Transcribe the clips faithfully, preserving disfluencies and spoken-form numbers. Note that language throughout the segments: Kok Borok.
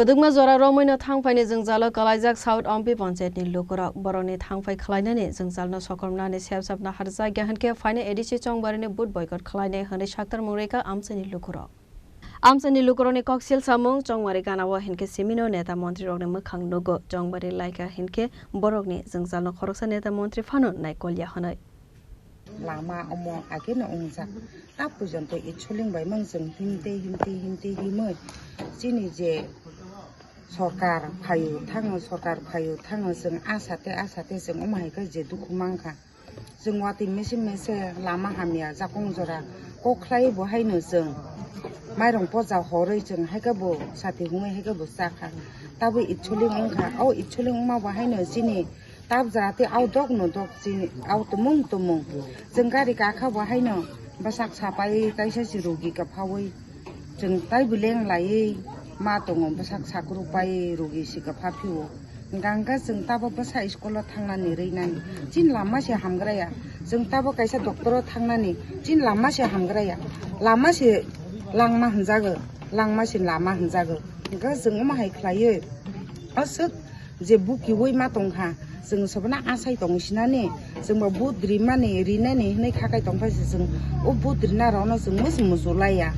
Kwdwkma jora romwino thangphaini jwngjalo kwlaijak South Ompi panchayatni lukurok. Borokni thangphai khlainani jwngjalno sokomnani sepsapna harjakya hinkhe phainai A D C Chongbarini vote boycott khlainai hwnwi saktarmung rwkha amchaini lukurok. Amchaini lukurokni koksil samung Chongmari ganao hinkhe simino neta montrirokni mwkhang nugo. Chongbari laikha hinkhe borokni jwngjalno khoroksa neta montri phano naikolya hwnwi. Lama omo ageno wngjak. Ta porjonto itsoling bai mang chwng himtei, himtei, himtei himwi chini je sorkar phaio thango, sorkar phaio thango, chwng asate, asate chwng omo hai khe je dukhu mankha. Chwng watwi mese mese lama hamya jakong jora kok khlai bo haino chwng mairong poja horwi chwng hai khe bo sati hwnwi hai khe bo chakha. Tabuk itsoling wngkha, o itsoling wngma bo haino chini tab jora tei au dok no dok chini au tumung tumung. Chwng gari kakha bo haino bwsak sapai kaisa si rugi kwphaui. Chwng tai beleng laiwi ma tongo, bwsak sakruk pai rugi si kwpha phio. Hwnkha hwnkhe chwng tabo bwsa school o thangnani rwi nani. Chini lama se hamgraya. Chwng tabo kaisa doctor o thangnani. Chini lama se hamgraya. Lama se langma hwnjago. Langma se lama hwnjago. Hwnkhe chwng omo hai khlaiwi. Aswk je bukiui ma tongkha, chwng sobono asai tong sinani, chwngbo vote rimani, rinani hinwi khakai tongphai se chwng o vote rina rokno chwng musu musu laiya.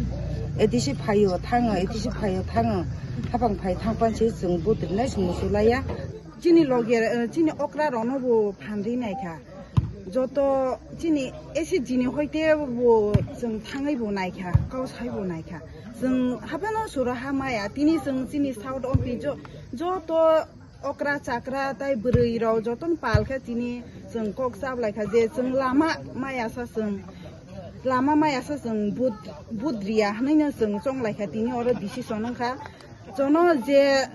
A D C phaio thango, A D C phaio thango, hapang phai thangpan se chwng vote rinai se musu laiya. Chini loge, eh, chini okra rokno bo phan ri naikha. Joto chini S G ni hoite bo chwng thangwi bo naikha, kau sai bo naikha. Chwng haphano sura ha maya, tini chwng chini South Ompi jo-, joto okra chakra tai bwrwi rok jotono pal khe tini chwng kok chap lai kha je chwng lama maya sa chwng, lama maya sa chwng vote, vote riya hwnwi no chwng chong lai kha tini oro decision wng kha. Jono je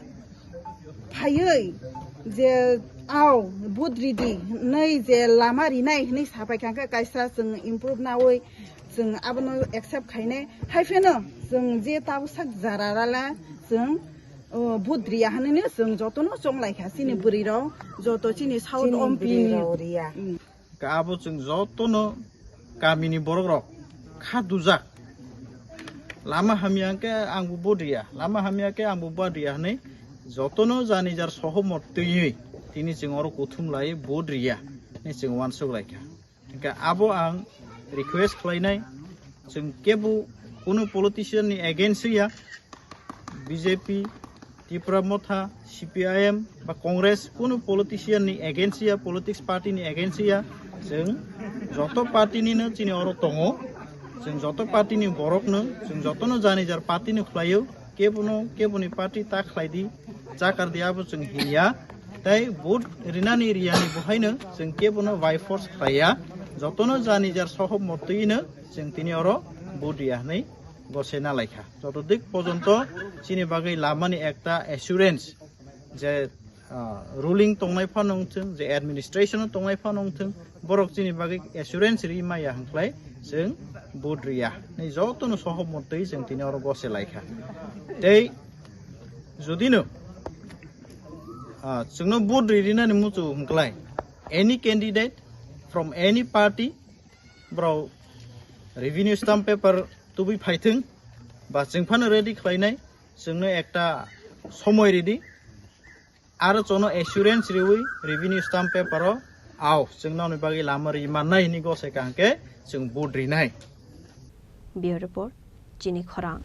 phaiwi je au vote ridi hwnwi je lama rinai hwnwi sapai kha khe kaisa chwng improve naui chwng abono accept khainai. Hai pheno chwng je tabuk sak jara rala chwng, o, vote riya hwnwi no chwng jotono chong lai kha chini bwrwi rok joto chini South Ompi ni. Bwrwi rok riya. Mm. Ka abo chwng jotono kamini borok rok kha dujak. Lama hamya hwnkhe ang bo vote riya, lama hamya khe ang bo vote riya hwnwi jotono jani jar sohomot twiwi tini chwng oro kuthum lai vote riya hwnwi chwng uansuk lai kha. Hwnkhe abo ang request khlainai, chwng kebo kunu politician ni against ya, B J P, Tipra Motha, C P I M ba Congress kunu politician ni against ya, politics party ni against ya, chwng joto party ni no chini oro tongo, chwng joto party ni borok no, chwng joto no jani jar party no khlaio, kebo no kebo ni party ta khlai di, chakar di abo chwng hiya, tei vote rinani riyani bo haino chwng kebo no by force khlaiya, joto no jani jar sohomot twi no chwng tini oro vote riya hwnwi gosena lai kha. Joto dik pojonto chini bagwi lamani ekta assurance je, ah, ruling tongnai phano wngthwng, je administration o tongnai phano wngthwng, borok chini bagwi assurance ri maya hwnkhlai chwng vote riya. Nei jotono sohomot twi chwng tini oro gose lai kha. Tei judino, ah, chwngno vote ri rinani muchung hwnkhlai any candidate from any party, borok revenue stamp paper tubui phaithwng ba chwng phano ready khlainai, chwngno ekta somoi ridi, aro chwngno assurance riwi revenue stamp paper o ao chwng nokni bagwi lama ri mannai hwnwi gosai kaham khe chwng vote rinai. Bureau Report, Chini Khorang.